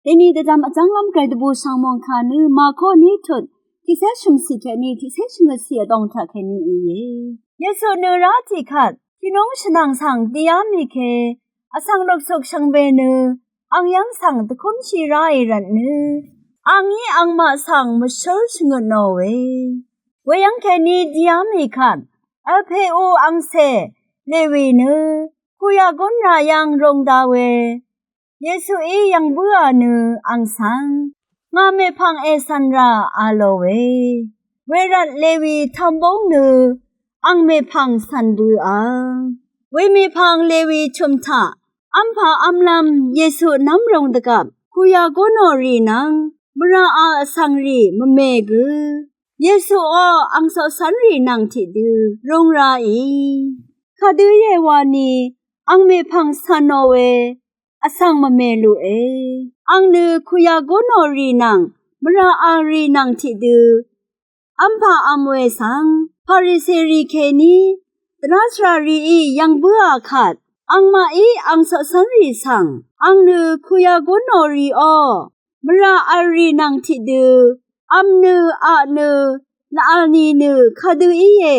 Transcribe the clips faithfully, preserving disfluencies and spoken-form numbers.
Deni dvdvm vjv́nglv́m gvray dvbù shv̀ng mòngkà nø Màko ní tut tiqcé shø̀mcì kèní tiqcé shvngøtcì vdòng taq kèní íe. Yesu nø rá tiqkvt tìnúng shvnàng svng dìá mì ke vsvng loksuk shvngbe nø ang yv́ng svng dvkúmshì ráì rvtnø angí angmaq svng mvshǿl shvngøtnòe. Weyv́ng kèní dìá mì kvt vlpeú angcè Lewi nø kuyagún rà yv́ng rūng da we Yesuí yv̀ng bǿà nø ang svng ngà mèpv̀ng ècv̀n rà a lòe. Wervt Lewi tvmbúng nø ang mèpv̀ng cv̀n bø̄à. Wemèpv̀ng Lewi chø̀m taq v́mpà v́mlv́m Yesu nv́mrūng dvgvp kuyagúnò rì nvng mvrà a vsvng rì mvme gø Yesuò ang coqcv́nrì nvng tiqdø rūng raì. Kadø íe wani ang mèpv̀ng cv̀nò we vsvng mvme luqe. Ang nø kuyagúnò rì nvng mvrà a rì nvng tiqdø v́mpà v́m we svng Pariserì kèní dvrá svràrìí yv̀ng bǿà kvt angmaqí ang coqcv́nrì svng ang nø kuyagúnò rìò mvrà vl rì nvng tiqdø v́m nø aq nø lvvl ni nø kadø íe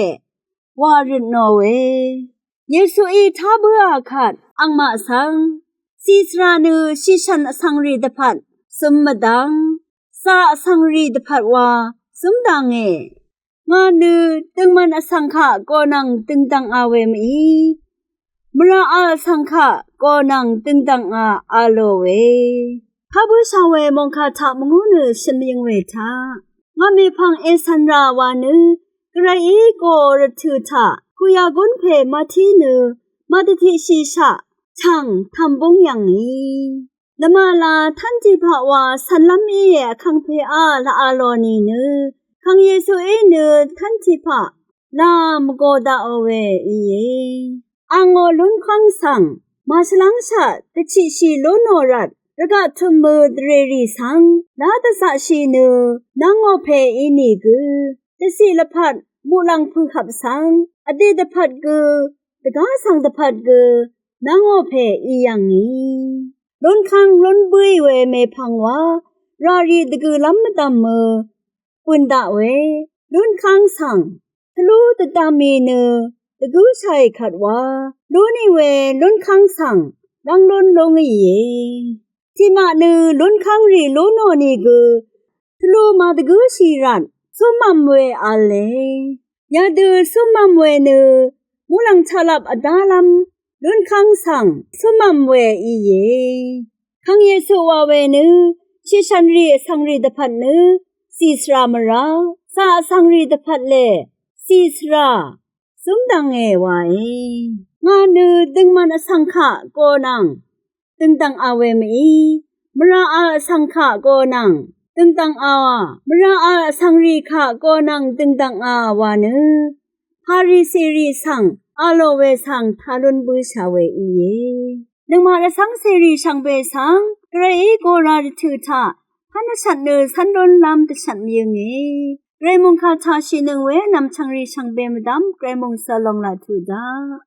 wa røtnòe. Yesuí tá bǿà kvt angmaq svng cì svrà nø shìshv̀n vsvng rì dvpvt zøm mvdvng zà vsvng rì dvpvt wa zøm dv̀nge. Ngà nø døngmvn vsvng kaq go nvng døngdv̀nga we mví mvrà a vsvng kaq go nvng døngdv̀nga a lòe. Pabǿshà we mòngkà taq mvngú nø shø̀n mvyøng we taq ngà mèpv̀ng ècv̀n rà wa nø gvrayí go rvtø̀ taq kuyagún pè màtí nø màdvtiqshìshaq chv̀ng tv̀mbúng yv̀ngì. Lvmala tv́n tiqpaq wa cv̀nlv́m íe vkangpeá laq a lò nìnø kàng Yesuí nø tv́n tiqpaq la mvgo daqò we íe. Angò lúnkv́ng svng màshvlv́ngshaq dvchiqshì lúnò rvt rvgaq tø̀mø dvrèrì svng lá dvzaqshì nø nv́ngò pè ínìgø dvciq lvpat muqlàng pø̀hvp svng vdè dvpvt gø dvgá svng dvpvt gø nv́ngò pè í yv̀ngì. Lúnkv́ng lún bǿì we mèpv̀ng wa ràrì dvgø̀lv́m mvdv̀mø bø̀n daq we lúnkv́ng svng tvlú dvdv̀mì nø dvgǿshàì kvt wa lú nì we lúnkv́ng svng lv́ng lún lú ngìe. Tiqmaq nø lúnkv́ng rì lú nò nìgø tvlú màdvgǿshì rvt zúmv̀m we v̄le. Yadø zúmv̀m we nø muqlàng taqlap vdálv́m lúnkv́ng svng zúmv̀m we íe. Kàng Yesu wa we nø shìshv̀n rì vsvng rì dvpvt nø cì svrà mvrá zà vsvng rì dvpvt lè cì svrà zúm dv̀nge wae. Ngà nø døngmvn vsvng kaq go nvng døngdv̀nga we mví mvrà a vsvng kaq go nvng døngdv̀nga mvrà a vsvng rì kaq go nvng døngdv̀nga wa nø Pariserì svng a lò we svng tá lún bǿshà we íe. Nøngmaq rvcv́ng cèrì shvngbe svng gvrayí go ra rvtø̀ taq pv́n vshvt nø cv́n lúnlv́m dvshvt mvyønge. Gvray mòngkà taq shìnøng we vnv̀m chv̀ngrì shvngbe mvdv́m gvray mòngsø lòng laq tuq daq.